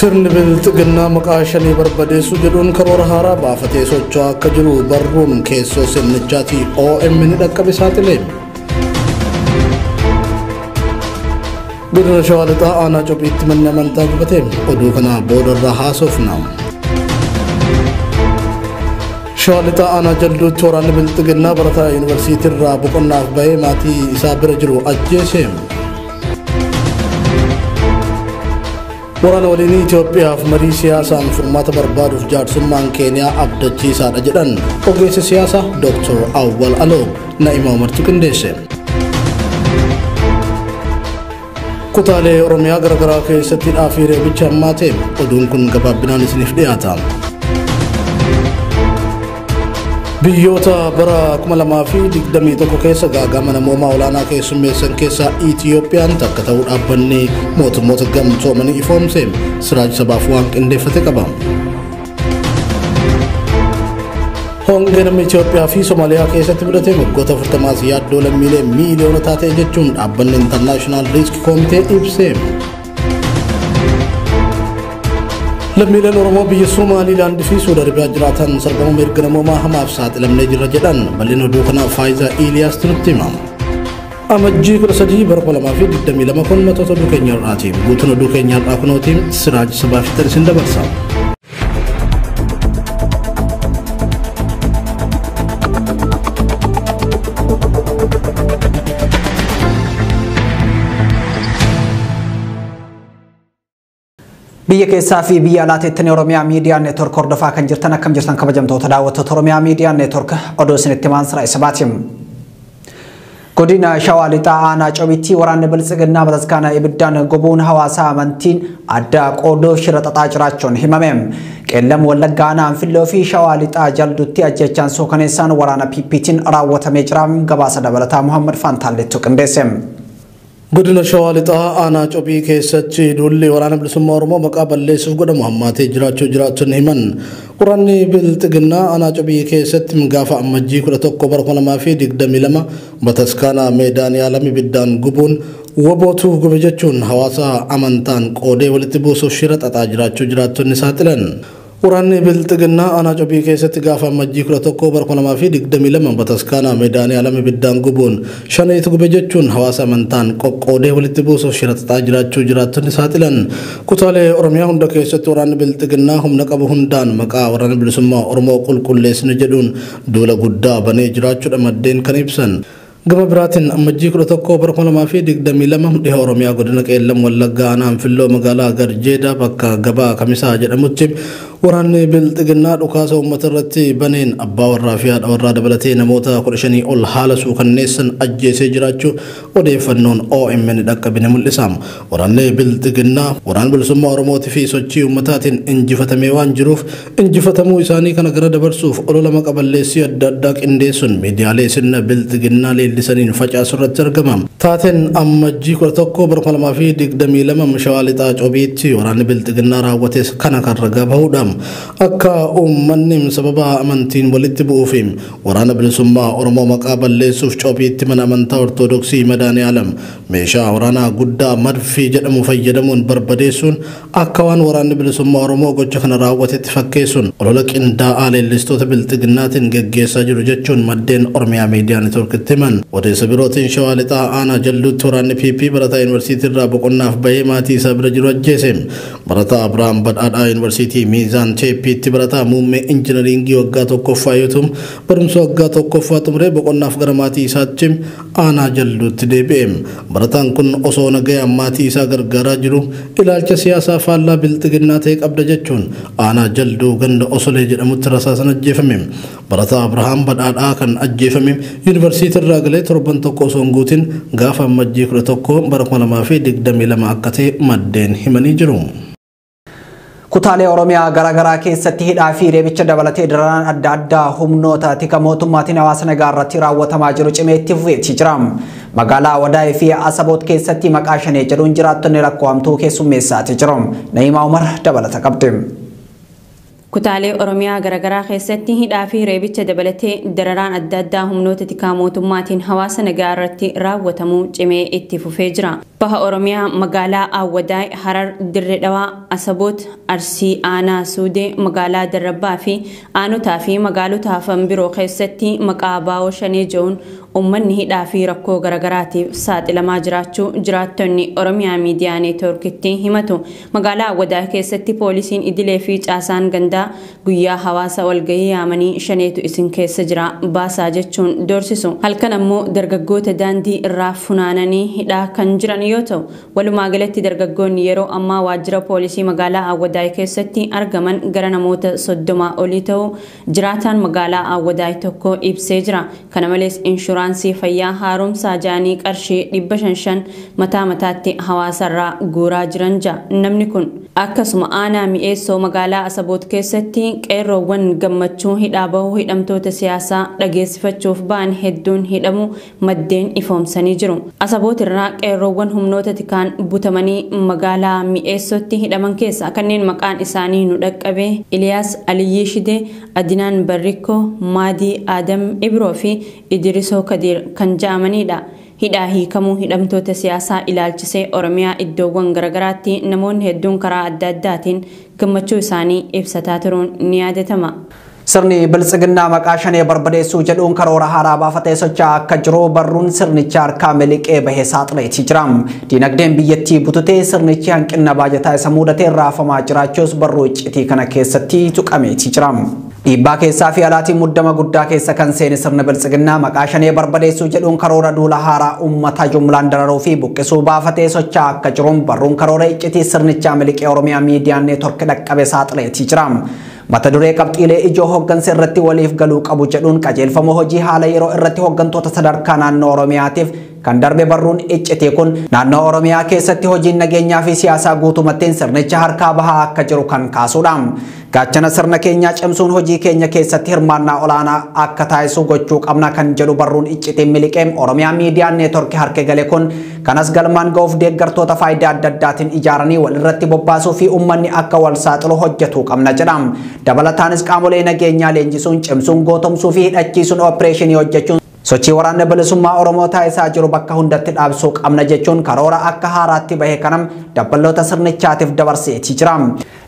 Sirni bilxiginnaa maqaa shanii barbadeessuu jedhuun karoora haaraa baafatee socho'aa akka jiru barruun keessoo sirnichaatii OMN dhaqqabe saaxile. Godina Shawaa Lixaa aanaa Cophiitti manni amantaa gubate. Oduu kana boodarraa haasofna. Shawaa Lixaa aanaa Jalduutti waraanni bilxiginnaa barataa yuunivarsiitii irraa boqonnaaf bahee maatii isaa bira jiru ajjeese. Waraana waliin Itoophiyaaf marii siyaasaan furmaata barbaaduuf jaarsummaan Keeniyaa abdachiisaadha jedhan ogeessi siyaasaa Dr. Awwal Aloo. Na'imaa Umartu qindeesse. Kutaalee Oromiyaa garaagaraa keessatti hidhaa fi reebicha hammaa ta'e oduun kun gabaabbinaan isiniif dhiyaata. Biyyoota bara 2021 keessa gaaga'ama namoomaa olaanaa keessummeessan keessaa Itiyoophiyaan takka ta'uu dhaabbanni mootummoota gamtoomanii ifoomse. Siraaj sabaaf waan qindeeffate qaba. Hongee namni Itiyoophiyaa fi Somaaliyaa keessatti mudate waggoota 40 yaaddoo lammiilee miiliyoona ta'e jechuun dhaabbanni International Risk Committee ibse. Lammiileen Oromoo biyya Somaaliilaand fi Suudi Arabiyaa jiraatan sarbama mirga namoomaa hamaaf saaxilamnee jirra jedhan. Bal'ina oduu kanaaf Faayisaa Iiliyaas nutti hima. Amajjii 13 bara 2022 kun matoota oduu keenya har'aati. Guutuun oduu keenya har'aa kunooti Siraaj sabaaf isin dabarsa. Biyya keessaa fi biyya alaatti Oromiyaa Miidiyaa Neetwork hordofaa kan jirtan akkam jirtan kabajamtoota daawwattoota Oromiyaa Miidiyaa Neetwork oduu isinitti himaan Siraa Isabaati. Godina Shawaa Lixaa aanaa Cophiitti waraanni bilxiginnaa bataskaana ibiddaan gubuun hawaasa amantiin adda qoodoo shira xaxaa jiraachuun himame. Qeellam Wallaggaa aanaa Anfilloo fi Shawaa Lixaa Jalduutti ajjechaan suukaneessaan waraana PPtiin raawwatamee jira. Gabaasa dabalataa Muhammad Faantaallettu qindeesse. Godina Shawaa Lixaa aanaa Cophii keessatti duulli waraana bilisummaa Oromoo maqaa balleessuuf godhamu hammaatee jiraachuu jiraattonni himan. Waraanni bilxiginnaa aanaa Cophii keessatti gaafa ammajjii 11 bara 2022 bataskaana Meedaaniyaalam ibiddaan gubuun wabootuuf gube jechuun hawaasa amantaan qoodee walitti buusuuf shira xaxaa jiraachuu jiraattonni saaxilan. Waraanni bilxiginnaa aanaa Cophii keessatti gaafa ammajjii 11 bara 2022 bataskaana Meedaaniyaalam ibiddaan gubuun shaneetu gube jechuun hawaasa amantaan qoqqoodee walitti buusuuf shira xaxaa jiraachuu jiraattonni saaxilan. Kutaalee Oromiyaa hunda keessatti waraanni bilxiginnaa humna qabu hundaan maqaa waraana bilisummaa Oromoo qulqulleessinu jedhuun duula guddaa banee jiraachuudha maddeen kan ibsan. Gama biraatiin ammajjii 11 bara 2022 dhiha Oromiyaa godina Qeellam Wallaggaa aanaa Anfilloo magaalaa Garjeedaa bakka gabaa Kamisaa jedhamutti waraanni bilxiginnaa dhukaasa uummata irratti baneen abbaa warraa fi haadha warraa dabalatee namoota 15 ol haala suukanneessan ajjeesee jiraachuu odeeffannoon OMN dhaqqabine mul'isa. Waraanni bilxiginnaa waraana bilisummaa Oromootii fi sochii uummataatiin injifatamee waan jiruuf injifatamuu isaanii kana gara dabarsuuf olola maqa balleessii adda addaa qindeessuun miidiyaalee sirna bilxiginnaa leellisaniin facaasu irratti argama. Taateen ammajjii 11 bara 2022 Shawaa Lixaa Cophiitti waraanni bilxiginnaa raawwates kana kan ragaa bahudha. Akka uummanni sababa amantiin walitti bu'uuf waraana bilisummaa Oromoo maqaa balleessuuf Cophiitti mana amantaa Ortodoksii Madaaniyaalam meeshaa waraanaa guddaa madfii jedhamu fayyadamuun barbadeessuun akka waan waraanni bilisummaa Oromoo gocha kana raawwatetti fakkeessuun olola qindaa'aa leellistoota bilxiginnaatiin geggeessaa jiru jechuun maddeen Oromiyaa Miidiyaa Neetworkitti himan. Odeessa birootiin Shawaa Lixaa aanaa Jalduutti waraanni PP barataa yuunivarsiitii irraa boqonnaaf bahee maatii isaa bira jiru ajjeese. Barataa Abiraam Badhaadhaa yuunivarsiitii Miizaan Teeppiitti barataa muummee injinariingii waggaa tokkoffaa yoo ta'u barumsa waggaa tokkoffaa xumuree boqonnaaf gara maatii isaatti aanaa Jalduutti deebi'e. Barataan kun osoo nagayaan maatii isaa gargaaraa jiru ilaalcha siyaasaa faallaa bilxiginnaa ta'e qabda jechuun aanaa Jalduu ganda Osolee jedhamutti rasaasan ajjeefame. Barataa Abiraam Badhaadhaa kan ajjeefame yuunivarsiitii irraa galee torban tokko osoo hin guutin gaafa ammajjii 11 bara 2022 akka ta'e maddeen himanii jiru. Kutaalee Oromiyaa garaagaraa keessatti hidhaa fi reebicha dabalatee dararaan adda addaa humnoota tika mootummaatiin hawaasa nagaa irratti raawwatamaa jiru cimee itti fufeetii jira. Magaalaa Wadaayii fi Asaboot keessatti maqaa shanee jedhuun jiraattonni rakkoo hamtuu keessummeessaatii jiru. Na'imaa Umar dabalata qabdi. Kutaalee Oromiyaa garaagaraa keessatti hidhaa fi reebicha dabalatee dararaan adda addaa humnoota tikaa mootummaatiin hawaasa nagaa irratti raawwatamuu cimee itti fufee jira. Baha Oromiyaa magaalaa Awwadaay, Harar, Dirree Dhawaa, Asaboot, Arsii, Aanaa Suudee, magaalaa Darrabbaa fi aanotaa fi magaalota hafan biroo keessatti maqaa ABO Shanee jedhuun uummanni hidhaa fi rakkoo garagaraatiif saaxilamaa jiraachuu jiraattonni Oromiyaa Miidiyaa Neetwoorkitti himatu. Magaalaa Awwadaay keessatti poolisiin idilee fi caasaan gandaa guyyaa hawaasa walgahii yaamanii shaneetu isin keessa jira baasaa jechuun doorsisu. Halkan ammoo dargaggoota daandii irraa funaananii hidhaa kan jiran yoo ta'u, walumaa galatti dargaggoonni yeroo ammaa waajjira poolisii magaalaa Awwadaay keessatti argaman gara namoota 30 olii ta'u jiraataan magaalaa Awwadaay tokko ibsee jira. Kana malees inshuraansii fayyaa haaromsaa jaanii qarshii 500 mataa mataatti hawaasarraa guuraa jiran ja'a namni kun. Akkasuma aanaa mi'eessoo magaalaa Asaboot keessatti qeerroowwan gammachuu hidhaa bahuu hidhamtoota siyaasaa dhageessifachuuf ba'an hedduun hidhamu maddeen ifoomsanii jiru. Asaboot irraa qeerroowwan humnoota tikaan butamanii magaalaa mi'eessootti hidhaman keessa kanneen maqaan isaanii nu dhaqqabe Iliyaas Aliyyii Shidee, Adinaan Barrikkoo, Maadii Adam Ibroo fi Idrisoo Kadir kan ja'amanidha. Hidhaa hiikamuu hidhamtoota siyaasaa ilaalchisee Oromiyaa iddoowwan garagaraatti namoonni hedduun karaa adda addaatiin gammachuu isaanii ibsataa turuun ni yaadatama. Sirni biltsiginnaa maqaa shanee barbadeessuu jedhuun karoora haaraa baafatee socho'aa akka jiru barruun sirnicha harkaa miliqee bahee saaxileetii jira. Dinagdeen biyyattii bututee sirnichi hanqina baajataa isa mudatee raafamaa jiraachuus barruu iccitii kana keessatti tuqameetii jira. Dhiibbaa keessaa fi alaatiin muddama guddaa keessa kan seene sirna biltsiginnaa maqaa shanee barbadeessuu jedhuun karoora duula haaraa uummata jumlaan dararuu fi buqqisuu baafatee socho'aa akka jiruun barruun karoora iccitii sirnichaa miliqee Oromiyaa Miidiyaa Neetwoorkii dhaqqabe saaxileetii jira. Mata duree qabxiilee ijoo hooggansa irratti waliif galuu qabu jedhuun qajeelfama hojii haala yeroo irratti hooggantoota sadarkaa naannoo Oromiyaatiif kan darbe barruun iccitii kun naannoo Oromiyaa keessatti hojiin nageenyaa fi siyaasaa guutummattiin sirnicha harkaa bahaa akka jiru kan kaasudha. Gaachana sirna keenyaa cimsuun hojii keenya keessatti hirmaannaa olaanaa akka taasisu gochuu qabna kan jedhu barruun iccitiin miliqee Oromiyaa Miidiyaa Neetwoorkii harka gale kun kanas galmaan ga'uuf deeggartoota faayidaa adda addaatiin ijaaranii walirratti bobbaasuu fi uummanni akka wal saaxilu hojjetuu qabna jedha. Dabalataanis qaamolee nageenyaa leenjisuun cimsuun gootomsuu fi hidhachiisuun oopereeshinii hojjechuun sochii waraana bilisummaa Oromoo taasisaa jiru bakka hundatti dhaabsuu qabna jechuun karoora akka haaraatti bahe kanam dabballoota sirnichaatiif dabarseetii jira.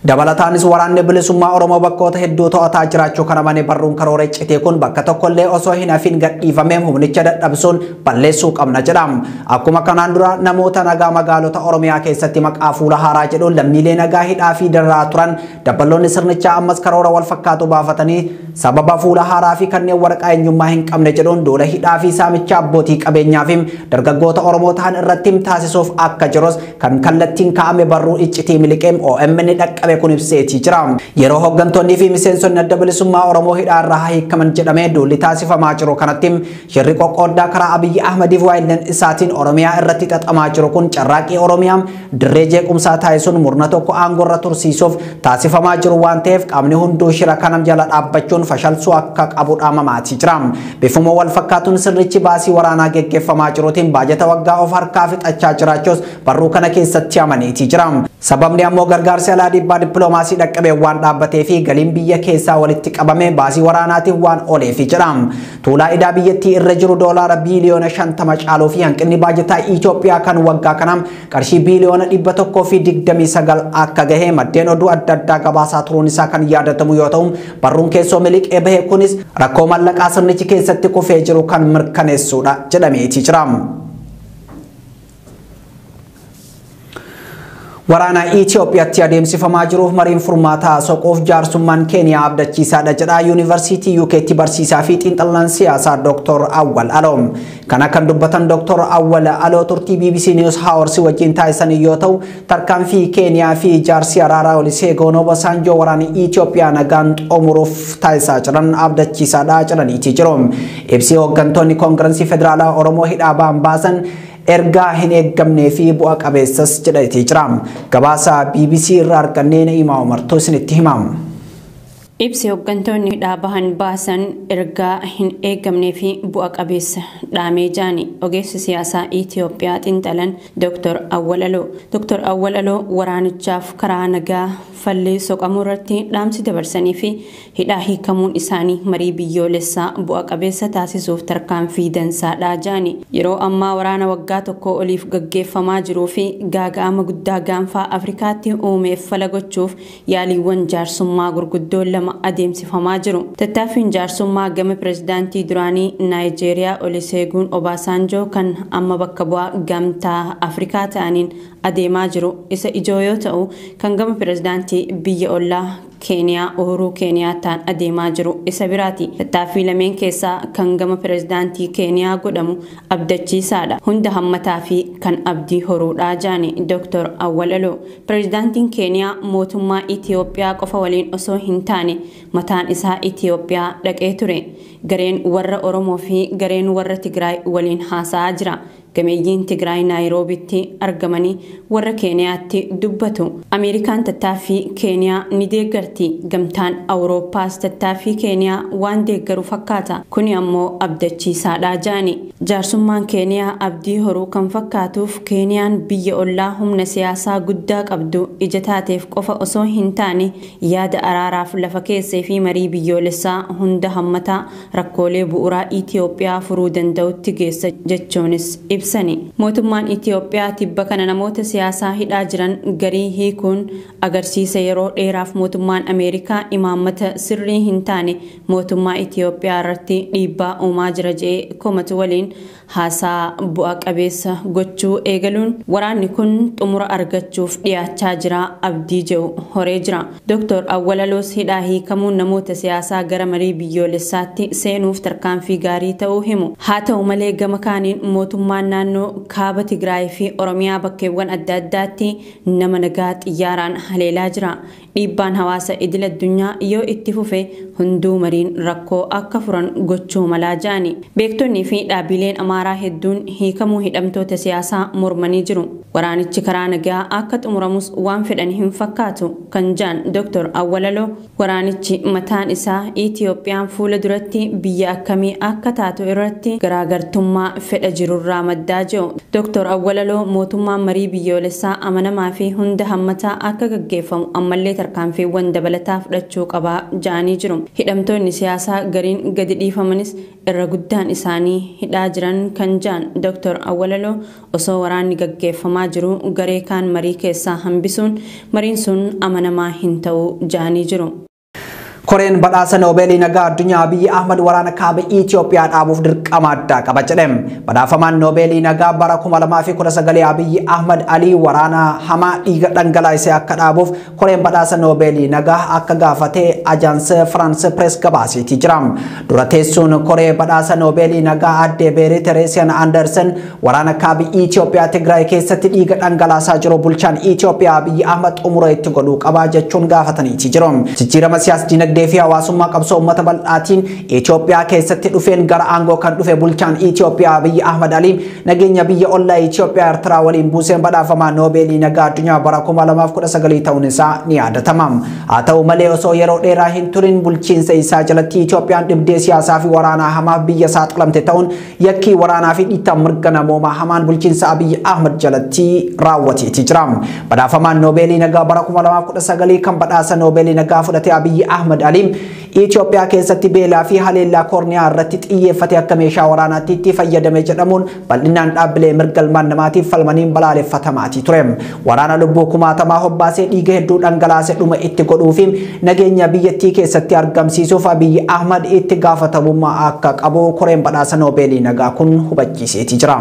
Dabalataanis waraanni bilisummaa Oromoo bakkoota hedduu to'ataa jiraachuu kana malee barruun karoora iccitii kun bakka tokkollee osoo hin hafin gadhiifamee humnicha dadhabsuun balleessuu qabna jedha. Akkuma kanaan dura namoota nagaa magaalota Oromiyaa keessatti maqaa fuula haaraa jedhuun lammiilee nagaa hidhaa fi dararaa turan dabballoonni sirnichaa ammas karoora wal fakkaatu baafatanii sababa fuula haaraa fi kanneen waraqaa eenyummaa hin qabne jedhuun duula hidhaa fi saamicha abbootii qabeenyaa fi dargaggoota Oromoo ta'an irratti taasisuuf akka jirus kan kallattiin kaa'ame barruu iccitii miliqee OMN dhaqqabe kun ibseetii jira. Yeroo hooggantoonni fi miseensonni adda bilisummaa Oromoo hidhaa irraa hiikaman jedhamee duulli taasifamaa jiru kanatti shirri qoqqooddaa karaa Abiyyi Ahmediif waayillan isaatiin Oromiyaa irratti xaxamaa jiru kun carraaqqii Oromiyaa dirree jeequmsaa taasisuun murna tokko aangorra tursiisuuf taasifamaa jiru waan ta'eef qaamni hunduu shira kana jala dhaabbachuun fashalsuu akka qabu dhaamamaatii jira. Bifuma wal fakkaatuun sirnichi baasii waraanaa geggeeffamaa jiruutiin baajata waggaa of harkaa fixachaa jiraachuus barruu kana keessatti amaneetii jira. Sababni ammoo gargaarsi alaa dhiibbaa dippiloomaasii dhaqqabee waan dhaabbatee fi galiin biyya keessaa walitti qabame baasii waraanaatiif waan ooleefi jedha. Tuulaa idaa biyyattii irra jiru doolaara biiliyoona 50 caaluu fi hanqinni baajataa Itoophiyaa kan waggaa kanaa qarshii biiliyoona 129 akka gahe maddeen oduu adda addaa gabaasaa turuun isaa kan yaadatamu yoo ta'u barruun keessoo miliqee bahe kunis rakkoo mallaqaa sirnichi keessatti kufee jiru kan mirkaneessuudha jedhameetii jira. Waraana Itoophiyaatti adeemsifamaa jiruuf mariin furmaataa soquuf jaarsummaan Keeniyaa abdachiisaadha jedha Yuunivarsiitii UK'tti barsiisaa fi xiinxalaan siyaasaa Dr. Awwal Aloo. Kana kan dubbatan Dr. Awwal Aloo turtii BBC News Hours wajjin taasisan yoo ta'u tarkaanfii Keeniyaa fi jaarsi araaraa Olusegun Obasanjoo waraana Itoophiyaa nagaan xumuruuf taasisaa jiran abdachiisaadha jedhaniitii jiru. Ibsi hooggantoonni Koongirensii Federaalaa Oromoo hidhaa ba'an baasan ergaa hin eeggamnee fi bu'a qabeessas jedhatee jira. Gabaasa BBC irraa argannee Na'imaa Umartoo isinitti himama. Ibsi hooggantoonni hidhaa bahan baasan ergaa hin eeggamnee fi bu'a qabeessa dhaamee jaani ogeessi siyaasaa Itoophiyaa xiinxalan Dr. Awwal Aloo. Dr. Awwal Aloo waraanichaaf karaa nagaa fallee soqamuu irratti dhaamsi dabarsanii fi hidhaa hiikamuun isaanii marii biyyoolessaa bu'a qabeessa taasisuuf tarkaanfii dansaadha jedhani. Yeroo ammaa waraana waggaa tokko oliif gaggeeffamaa jiruu fi gaaga'ama guddaa gaanfaa Afrikaatti uumeef fala gochuuf yaaliiwwan jaarsummaa gurguddoo lama adeemsifamaa jiru. Tattaaffiin jaarsummaa gama pirezidaantii duraanii Naayijeeriyaa Oluseegun Obaasanjoo kan amma bakka bu'aa gamtaa Afrikaa ta'aniin adeemaa jiru isa ijoo yoo ta'u, kan gama pirezidaantii biyya ollaa Keeniyaa Uhuruu Keeniyaataan adeemaa jiru isa biraati. Tattaaffii lameen keessaa kan gama pirezidaantii Keeniyaa godhamu abdachiisaadha. Hunda hammataa fi kan abdii horuudhaa jedhani Dr. Awwal Aloo. Pirezidaantiin Keeniyaa mootummaa Itiyoophiyaa qofa waliin osoo hin taane mataan isaa Itiyoophiyaa dhaqee ture. Gareen warra Oromoo fi gareen warra Tigraay waliin haasa'aa jira. Gameeyyiin Tigraay Naayiroobitti argamanii warra Keeniyaatti dubbatu. Ameerikaan tattaaffii Keeniyaa ni deeggarti. Gamtaan Awurooppaas tattaaffii Keeniyaa waan deeggaru fakkaata. Kuni ammoo abdachiisaadha jedhani. Jaarsummaan Keeniyaa abdii horuu kan fakkaatuuf Keeniyaan biyya ollaa humna siyaasaa guddaa qabdu ija taateef qofa osoo hin taane yaada araaraaf lafa keessee fi marii biyyoolessaa hunda hammataa rakkoolee bu'uuraa Itiyoophiyaa furuu danda'utti geessa jechuunis ibsani. Mootummaan Itiyoophiyaa tibba kana namoota siyaasaa hidhaa jiran garii hiikuun agarsiisa yeroo dheeraaf mootummaan Ameerikaa imaammata sirrii hin taane mootummaa Itiyoophiyaa irratti dhiibbaa uumaa jira jedhee komatu waliin haasaa bu'a qabeessa gochuu eegaluun waraanni kun xumura argachuuf dhiyaachaa jira abdii jedhu horee jira. Dr. Awwal Aloos hidhaa hiikamuun namoota siyaasaa gara marii biyyoolessaatti seenuuf tarkaanfii gaarii ta'uu himu. Haa ta'u malee gama kaaniin mootummaan naannoo kaaba Tigraay fi Oromiyaa bakkeewwan adda addaatti nama nagaa xiyyaaraan haleelaa jira. Dhiibbaan hawaasa idil addunyaa yoo itti fufe hunduu mariin rakkoo akka furan gochuu malaa jedhani. Beektonnii fi dhaabbileen Amaaraa hedduun hiikamuu hidhamtoota siyaasaa mormanii jiru. Waraanichi karaa nagaa akka xumuramus waan fedhan hin fakkaatu kan jedhan Dr. Awwal Aloo waraanichi mataan isaa Itiyoophiyaan fuula duratti biyya akkamii akka taatu irratti garaagartummaa fedha jirurraa maddaa jiru. Dr. Awwal Aloo mootummaan marii biyyoolessaa amanamaa fi hunda hammataa akka gaggeeffamu ammallee tarkaanfiiwwan dabalataa fudhachuu qabaa jedhanii jiru. Hidhamtoonni siyaasaa gariin gadi dhiifamanis irra guddaan isaanii hidhaa jiran kan jedhan Dr. Awwal Aloo osoo waraanni gaggeeffamaa jiru garee kaan marii keessaa hambisuun mariin sun amanamaa hin ta'u jedhanii jiru. Koreen badhaasa Noobeelii nagaa addunyaa Abiyyi Ahmad waraana kaaba Itiyoophiyaa dhaabuuf dirqama addaa qaba jedhe. Badhaafamaan Noobeelii nagaa bara 2019 Abiyyi Ahmad Alii waraana hamaa dhiiga dhangalaasee akka dhaabuuf koreen badhaasa Noobeelii nagaa akka gaafate Ajaansi Firaans Pirees gabaaseetii jira. Dura teessuun koree badhaasa Noobeelii nagaa aadde Beerii Tereesiyaan Andersen waraana kaaba Itiyoophiyaa Tigraay keessatti dhiiga dhangalaasaa jiru bulchaan Itiyoophiyaa Abiyyi Ahmad xumura itti godhuu qaba jechuun gaafataniitii jiru. Jijjiirama siyaas-dinagdee fi hawaasummaa qabsoo uummata bal'aatiin Itiyoophiyaa keessatti dhufeen gara aangoo kan dhufe bulchaan Itiyoophiyaa Abiyyi Ahmad Alii nageenya biyya ollaa Itiyoophiyaa Eertiraa waliin buuseen badhaafamaa Noobeelii nagaa addunyaa bara 2019 ta'uun isaa ni yaadatama. Haa ta'u malee osoo yeroo dheeraa hin turin bulchiinsa isaa jalatti Itiyoophiyaan dhibdee siyaasaa fi waraanaa hamaaf biyya saaxilamte ta'uun yakkii waraanaa fi dhiittaa mirga namoomaa hamaan bulchiinsa Abiyyi Ahmad jalatti raawwateeti jira. Badhaafamaan Noobeelii nagaa bara 2019 kan badhaasa Noobeelii nagaa fudhate Abiyyi Ahmad Alii Itiyoophiyaa keessatti beelaa fi haleellaa koorniyaa irratti xiyyeeffate akka meeshaa waraanaatti itti fayyadame jedhamuun bal'inaan dhaabbilee mirga ilmaan namaatiif falmaniin balaaleffatamaatii ture. Waraana lubbuu kumaatamaa hobbaasee dhiiga hedduu dhangalaasee dhuma itti godhuu fi nageenya biyyattii keessatti argamsiisuuf Abiyyi Ahmad itti gaafatamummaa akka qabu koreen badhaasa Noobeelii nagaa kun hubachiiseeti jira.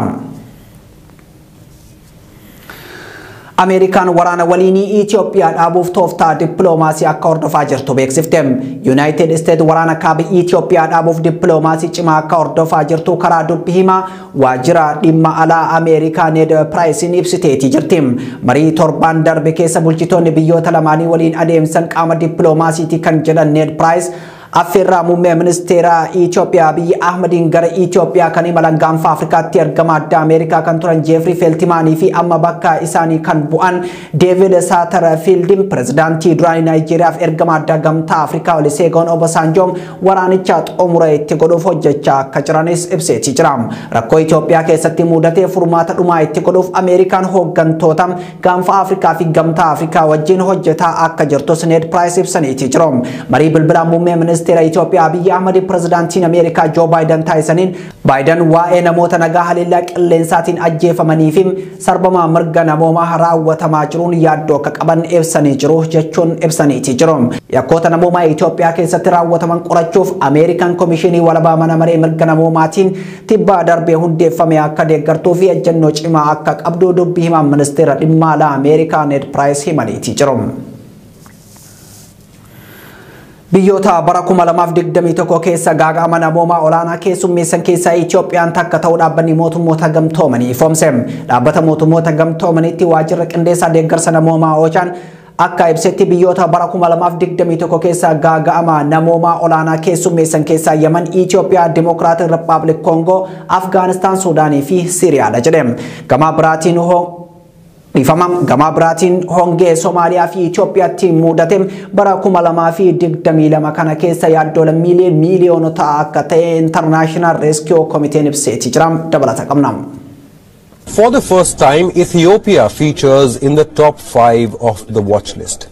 Ameerikaan waraana waliinii Itiyoophiyaa dhaabuuf tooftaa dippiloomaasii akka hordofaa jirtu beeksifte. Yuunaayitid Isteet waraana kaaba Itiyoophiyaa dhaabuuf dippiloomaasii cimaa akka hordofaa jirtu karaa dubbi himaa waajjira dhimma alaa Ameerikaa Ned Piraayisiin ibsiteetii jirti. Marii torbaan darbe keessa bulchitoonni biyyoota lamaanii waliin adeemsan qaama dippiloomaasiiti kan jedhan Ned Piraayis Affeerraa muummee ministeera Itoophiyaa Abiy Ahmediin gara Itoophiyaa kan imalan gaanfa Afrikaatti ergama addaa Ameerikaa kan turan Jeefrii Feeltimaanii fi amma bakka isaanii kan bu'an Deevid Saatarfiildiin pirezidaantii duraanii Naayijeeriyaaf ergama addaa gamtaa Afrikaa Oluseegun Obasanjoon waraanicha xumura itti godhuuf hojjechaa akka jiranis ibseeti jira. Rakkoo Itoophiyaa keessatti mudatee furmaata dhumaa itti godhuuf Ameerikaan hooggantoota gaanfa Afrikaa fi gamtaa Afrikaa wajjin hojjetaa akka jirtus Ned Price ibsaniiti jiru. Marii bilbilaa muummee ministeera Itoophiyaa Abiy Ahmed pirezidaantiin Ameerikaa Joo Baayiden taasisaniin Baayiden waa'ee namoota nagaa haleellaa qilleensaatiin ajjeefamanii fi sarbama mirga namoomaa raawwatamaa jiruun yaaddoo akka qaban ibsanii jiru jechuun ibsaniiti jiru. Yakkoota namoomaa Itoophiyaa keessatti raawwataman qorachuuf Ameerikaan Komishinii Walabaa Mana Maree Mirga Namoomaatiin tibbaa darbee hundeeffame akka deeggartuu fi ejjennoo cimaa akka qabdu dubbii himaan ministeera dhimma alaa Ameerikaa Ned Price himaniiti jiru. Biyyoota bara 2021 keessa gaaga'ama namoomaa olaanaa keessummeessan keessaa Itoophiyaan takka ta'uu dhaabbanni mootummoota gamtoomanii ifoomse. Dhaabbata mootummoota gamtoomaniitti waajjirri qindeessaa deeggarsa namoomaa Oochaan akka ibsetti biyyoota bara 2021 keessa gaaga'ama namoomaa olaanaa keessummeessan keessaa Yaman, Itoophiyaa, Dimokiraatik Rippaabilik Koongoo, Afgaanistaan, Suudaanii fi Siiriyaadha jedhe. Gama biraatiin hongee Somaaliyaa fi Itoophiyaatti mudate bara 2022 kana keessa yaaddoo lammiilee miiliyoonota akka ta'e International Rescue Committee ibseeti jira. Dabalata qabna. For the first time, Ethiopia features in the top 5 of the watch list.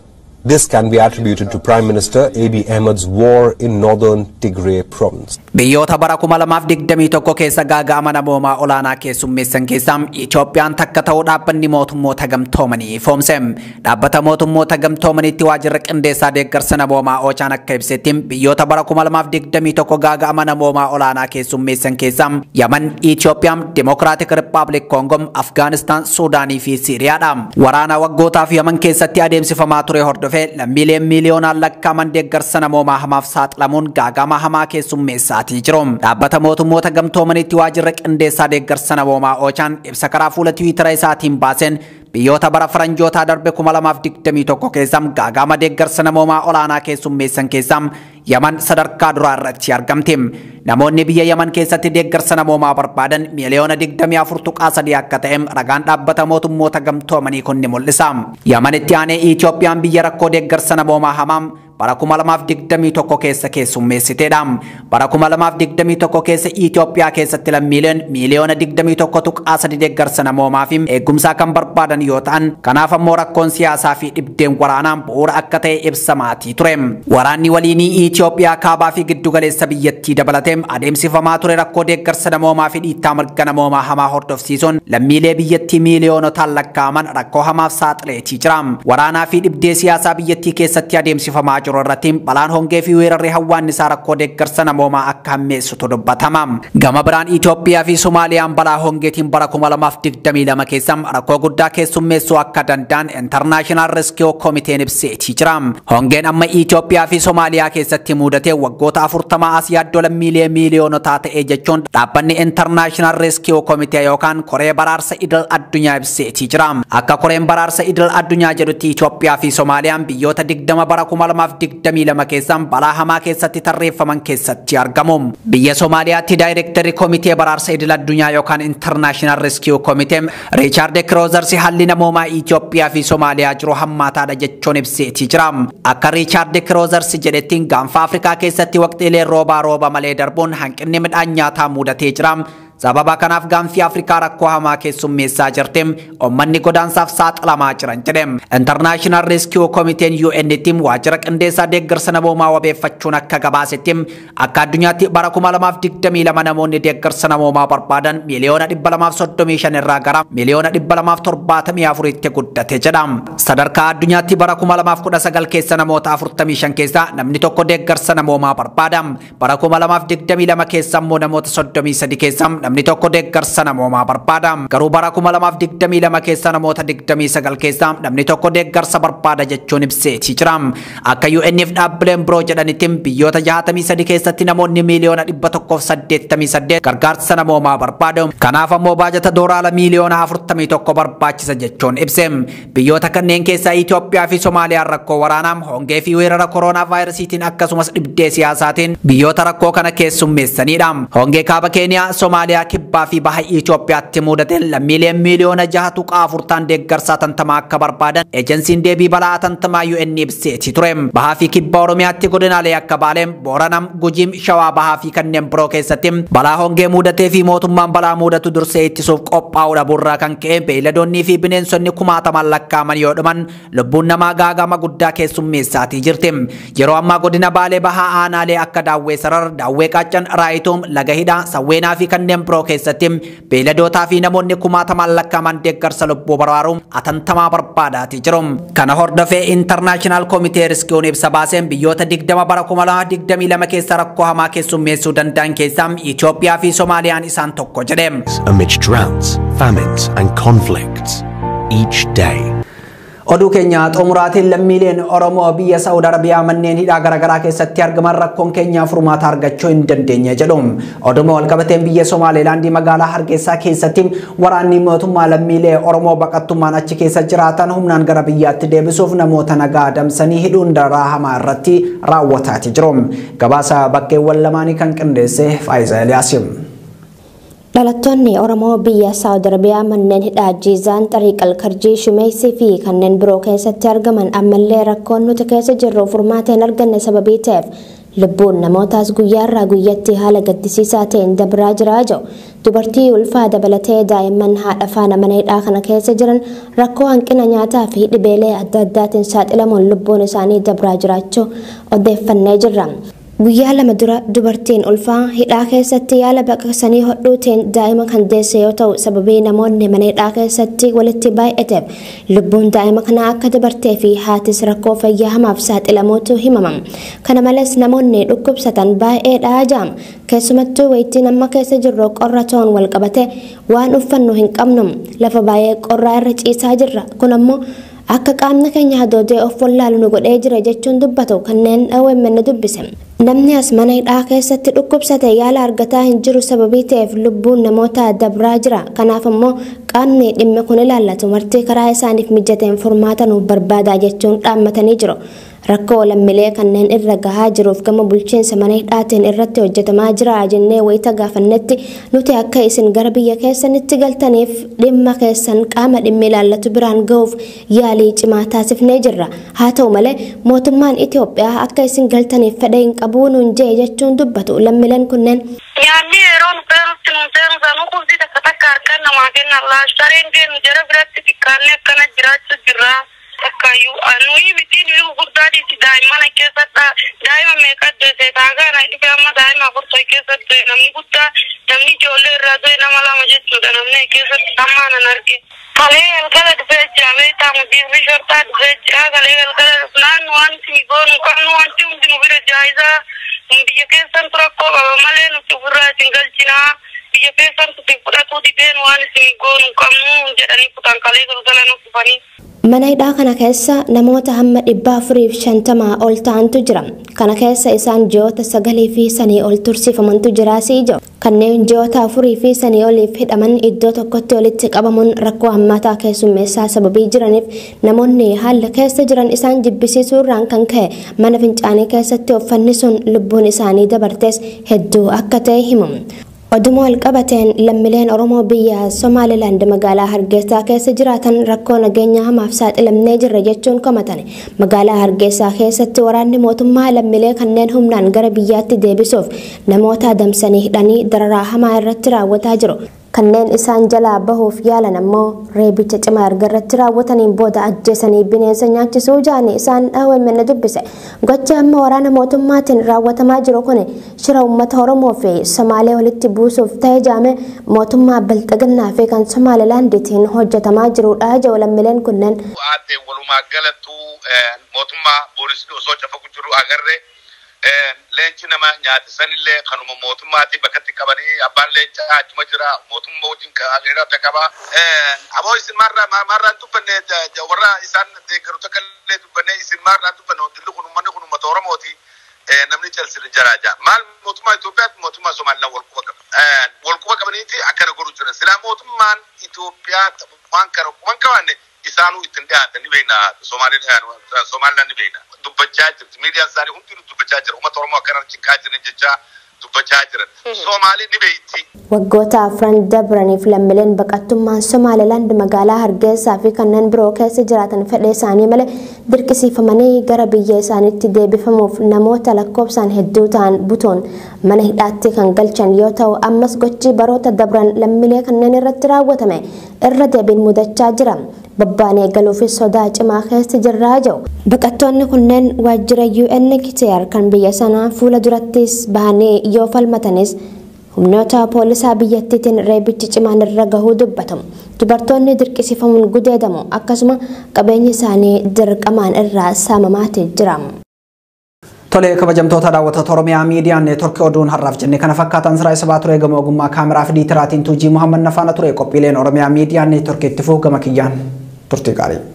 This can be attributed to Prime Minister Abiy Ahmed's war in northern Tigray province. Biyyoota bara 2021 keessa gaaga'ama namoomaa olaanaa keessummeessan keessaa Itoophiyaan takka ta'uu dhaabbanni mootummoota gamtoomanii ifoomse. Dhaabbata mootummoota gamtoomaniitti waajjirri qindeessaa deeggarsa namoomaa Oochaan akka ibsetti biyyoota bara 2021 gaaga'ama namoomaa olaanaa keessummeessan keessaa Yaman, Itoophiyaan, Dimokiraatik Rippaabilik Koongoo, Afgaanistaan, Suudaanii fi Siiriyaadha. Waraana waggootaaf Yaman keessatti adeemsifamaa ture hordofee lammiileen miiliyoonaan lakkaa'aman deeggarsa namoomaa hamaaf saaxilamuun gaaga'ama hamaa keessummeessaatii jiru. Dhaabbata mootummoota gamtoomaniitti waajjirri qindeessaa deeggarsa namoomaa Oochaan ibsa karaa fuula Tiwiitara isaatiin baaseen biyyoota bara faranjootaa darbe 2021 keessa gaaga'ama deeggarsa namoomaa olaanaa keessummeessan keessaa Yaman sadarkaa duraa irratti argamti. Namoonni biyya Yaman keessatti deeggarsa namoomaa barbaadan miiliyoona 24.3 akka ta'e ragaan dhaabbata mootummoota gamtoomanii kun ni mul'isa. Yamanitti aanee Itoophiyaan biyya rakkoo deeggarsa namoomaa hamaa bara 2021 keessa keessummeessiteedha. Bara 2021 keessa Itoophiyaa keessatti lammiileen miiliyoona 21.3 deeggarsa namoomaa fi eegumsaa kan barbaadan yoo ta'an, kanaaf ammoo rakkoon siyaasaa fi dhibdeen waraanaa bu'uura akka ta'e ibsamaatii ture. Waraanni waliinii Itoophiyaa kaabaa fi giddugaleessa biyyattii dabalatee adeemsifamaa ture rakkoo deeggarsa namoomaa fi dhiittaa mirga namoomaa hamaa hordofsiisuun lammiilee biyyattii miiliyoonotaan lakkaa'aman rakkoo hamaaf saaxileetii jira. Waraanaa fi dhibdee siyaasaa biyyattii keessatti adeemsifamaa jiru irratti balaan hongee fi weerarri hawwaannisaa rakkoo deeggarsa namoomaa akka hammeessutu dubbatama. Gama biraan Itoophiyaa fi Somaaliyaan balaa hongeetiin bara 2022 keessa rakkoo guddaa keessummeessuu akka danda'an International Rescue Committee ibseetii jira. Hongeen amma Itoophiyaa fi Somaaliyaa keessatti mudatee waggoota 40 as yaaddoo lammiilee miiliyoonotaa ta'e jechuun dhaabbanni International Rescue Committee yookaan Koree Baraarsa Idil Addunyaa ibseetii jira. Akka Koreen Baraarsa Idil Addunyaa jedhutti Itoophiyaa fi Somaaliyaan biyyoota 20 bara 2022 keessa balaa hamaa keessatti tarreeffaman keessatti argamu. Biyya Somaaliyaatti daayirektarri Komitee Baraarsa Idil Addunyaa yookaan International Rescue Committee Richard Crothers haalli namoomaa Itoophiyaa fi Somaaliyaa jiru hammaataadha jechuun ibseetii jira. Akka Richard Crothers jedhetti gaanfa Afrikaa keessatti waqtiileen roobaa rooba malee darbuun hanqinni midhaan nyaataa mudatee jira. Sababa kanaaf gaanfi Afrikaa rakkoo hamaa keessummeessaa jirti. Uummanni godaansaaf saaxilamaa jiran jedhe. International Rescue Committee UN'tti waajjira qindeessaa deeggarsa namoomaa wabeeffachuun akka gabaasetti akka addunyaatti bara 2022 namoonni deeggarsa namoomaa barbaadan miiliyoona 235 irraa gara miiliyoona 274tti guddate jedha. Sadarkaa addunyaatti bara 2019 keessa namoota 45 keessaa namni tokko deeggarsa namoomaa barbaada. Bara 2022 keessa immoo namoota 33 keessaa namni tokko deeggarsa namoomaa barbaada. Garuu bara 2022 keessa namoota 29 keessaa namni tokko deeggarsa barbaada jechuun ibseetii jira. Akka UNF dhaabbileen biroo jedhanitti biyyoota 63 keessatti namoonni miiliyoona 188 gargaarsa namoomaa barbaadu. Kanaaf ammoo baajata doolaara miiliyoona 41 barbaachisa jechuun ibse. Biyyoota kanneen keessaa Itoophiyaa fi Somaaliyaan rakkoo waraanaa, hongee fi weerara kooroonaa vaayirasiitiin akkasumas dhibdee siyaasaatiin biyyoota rakkoo kana keessummeessanidha. Hongee kaaba Keeniyaa, Somaaliyaa, Kibbaa fi Baha Itoophiyaatti mudateen lammiileen miiliyoona 6.4 ta'an deeggarsa hatantamaa akka barbaadan ejensiin deebii balaa hatantamaa UN ibseeti ture. Bahaa fi Kibba Oromiyaatti godinaalee akka Baalee, Booranaa, Gujii, Shawaa Bahaa fi kanneen biroo keessatti balaa hongee mudatee fi mootummaan balaa mudatu dursee ittisuuf qophaa'uu dhabuurraa kan ka'e beeyladoonnii fi bineensonni kumaatamaan lakkaa'aman yoo dhuman lubbuun namaa gaagama guddaa keessummeessaatii jirti. Yeroo ammaa godina Baalee Bahaa aanaalee akka Daawwee Sarar, Daawwee Qaaccan, Raayituum, Laga Hidhaa, Sawweenaa fi kanneen biroo keessatti beeyladootaa fi namoonni kumaatamaan lakkaa'aman deeggarsa lubbuu baraaruu hatantamaa barbaadaatii jiru. Kana hordofee International Committee Rescue'n ibsa baaseen biyyoota 20 bara 2022 keessa rakkoo hamaa keessummeessuu danda'an keessaa Itoophiyaa fi Somaaliyaan isaan tokko jedhe. Amidst droughts, famines and conflicts each day. Oduu keenya xumuraatiin lammiileen Oromoo biyya Saa'ud Arabiyaa manneen hidhaa garaagaraa keessatti argaman rakkoon keenya furmaata argachuu hin dandeenye jedhu. Oduma walqabateen biyya Somaalilaandii magaalaa Hargeysaa keessatti waraanni mootummaa lammiilee Oromoo baqattummaan achi keessa jiraatan humnaan gara biyyaatti deebisuuf namoota nagaa adamsanii hidhuun dararaa hamaa irratti raawwataati jiru. Gabaasa bakkeewwan lamaanii kan qindeesse Faayisaa Eliyaas. Dhalattoonni Oromoo biyya Saa'ud Arabiyaa manneen hidhaa Jiizaan, Xariiqal Karjii, Shumeessii fi kanneen biroo keessatti argaman ammallee rakkoon nuti keessa jirru furmaata hin arganne sababii ta'eef lubbuun namootaas guyyaarraa guyyatti haala gaddisiisaa ta'een dabraa jiraa jiru. Dubartii ulfaa dabalatee daa'imman haadha faana mana hidhaa kana keessa jiran rakkoo hanqina nyaataa fi dhibeelee adda addaatiin saaxilamuun lubbuun isaanii dabraa jiraachuu odeeffannee jirra. Guyyaa lama dura dubartiin ulfaa hidhaa keessatti yaala baqaqsanii hodhuutiin daa'ima kan deesse yoo ta'u sababii namoonni mana hidhaa keessatti walitti baay'ateef lubbuun daa'ima kanaa akka dabartee fi haatis rakkoo fayyaa hamaaf saaxilamuutu himama. Kana malees namoonni dhukkubsatan baay'eedha jaama. Keessumattuu wayittiin amma keessa jirru qorra ta'uun wal qabate waan uffannu hin qabnu lafa baay'ee qorraa irra ciisaa jirra. Kun ammoo akka qaamni keenya hadoodee of wallaalu nu godhee jira jechuun dubbatu kanneen OMN dubbise. Namni as mana hidhaa keessatti dhukkubsate yaala argataa hin jiru sababii ta'eef lubbuun namoota dabraa jira. Kanaaf immoo qaamni dhimmi kun ilaallatu marti karaa isaaniif mijateen furmaata nuuf barbaadaa jechuun dhaammatanii jiru. Rakkoo lammiilee kanneen irra gahaa jiruuf gama bulchiinsa mana hidhaatiin irratti hojjetamaa jira jennee wayita gaafannetti nuti akka isin gara biyya keessanitti galtaniif dhimma keessan qaama dhimmi ilaallatu biraan gahuuf yaalii cimaa taasifnee jirra. Haa ta'u malee mootummaan Itoophiyaa akka isin galtaniif fedha hin qabu nuun jee jechuun dubbatu lammiileen kunneen. Nyaanni yeroo nu feerutti nu seenu sanuu qubsii takka takka harkaan namaa kenna laastareen kennu jara biratti xiqqaanne akkana jiraachuu jirra. Takkayyuu nuyi miti nuyi gurguddaadhiiti daa'imman keessatti daa'ima meeqa du'e taagaa na dhufe amma daa'ima afurtoi keessatti du'e namni guddaa namni ijoollee irraa du'e nama lama jechuudha namni keessatti hammaa nan arge. Kalee galgala dhufee jira beektaa mudiirri shortaa dhufee jira kalee galgala dhufnaan waan isin goonu qabnu wanti hundi nu bira jaayisaa biyya keessantu rakkoo qaba malee nuti ofirraa isin galchinaa biyya keessantu isin fudhatuu dideen waan isin goonu qabnu jedhanii kutaan kalee galgala nu dhufanii. Mana hidhaa kana keessa namoota hamma 450 ol ta'antu jira. Kana keessa isaan ji'oota 9 fi sanii ol tursiifamantu jira sii jiru. Kanneen ji'oota 4 fi sanii oliif hidhaman iddoo tokkotti walitti qabamuun rakkoo hammaataa keessummeessaa sababii jiraniif namoonni haala keessa jiran isaan jibbisiisuu irraan kan ka'e mana fincaanii keessatti uffanni sun lubbuun isaanii dabartes hedduu akka ta'e himamu. Oduma walqabateen lammiileen Oromoo biyya Somaalilaand magaalaa Hargeysaa keessa jiraatan rakkoo nageenya hamaaf saaxilamnee jirra jechuun komatan. Magaalaa Hargeysaa keessatti waraanni mootummaa lammiilee kanneen humnaan gara biyyaatti deebisuuf namoota adamsanii hidhanii dararaa hamaa irratti raawwataa jiru. Kanneen isaan jalaa bahuuf yaalan ammoo reebicha cimaa erga irratti raawwataniin booda ajjeesanii bineensa nyaachisuu jaani isaan OMN dubbise. Gochi amma waraana mootummaatiin raawwatamaa jiru kun shira uummata Oromoo fi Somaalee walitti buusuuf ta'e jaame mootummaa Bilxiginnaa fi kan Somaalilaandiitiin hojjetamaa jirudha jedhu lammiileen kunneen. Walumaa galattuu mootummaa poolisii osoo cafaqu jiru agarre Leenci nama nyaate sanillee kanuma mootummaati bakkatti qabanii, abbaan leencaa achuma jira, mootummaa wajjin hidhata qaba. Aboo, isin maarraan dubbanne, warra isaan deeggaru takka illee dubbanne, isin maarraan dubbanne? Dilli kun, uummanni kun uummata Oromooti. Namni calsile jaraa jaa. Maal, mootummaa Itoophiyaatti mootummaa Somaalilaan wal quba qaba. Wal quba qabaniiti akkana godhu jiran. Silaa mootummaan Itoophiyaa waan kana quban qabaanne isaanuu ittiin dhiyaatan ni beekna. Somaalilaan ni beekna. Dubbachaa jirti. Miidiyaan isaanii hundinuu dubbachaa jira. Uummata Oromoo akkana cinqaa jiran jechaa dubbachaa jiran. Somaaliin ni beekti. Waggoota 4 dabraniif lammiileen baqattummaan Somaalilaand magaalaa Hargeysaa fi kanneen biroo keessa jiraatan fedha isaanii malee dirqisiifamanii gara biyya isaaniitti deebifamuuf namoota lakkoofsaan hedduu ta'an butuun mana hidhaatti kan galchan yoo ta'u, ammas gochi baroota dabran lammiilee kanneen irratti raawwatame irra deebiin mudachaa jira. Babbaanee galuufis sodaa cimaa keessa jirraa jiru. Baqattoonni kunneen waajjira UNHCR kan biyya sanaa fuula durattis bahanii yoo falmatanis humnoota poolisaa biyyattiitiin reebichi cimaan irra gahuu dubbatamu. Dubartoonni dirqisiifamuun gudeedamu, akkasuma qabeenyi isaanii dirqamaan irraa saamamaatee jira. Tolee, kabajamtoota daawwattoota Oromiyaa Miidiyaa Neetworkii, oduun har'aaf jenne kana fakkaatan. Siraa isa ture gama ogummaa kaameraa fi diitiraatiin Tuujii Muhammad Nafaana ture. Qophiileen Oromiyaa Miidiyaa Neetworkii itti fufu. Gama kiyyaan turtii gaarii.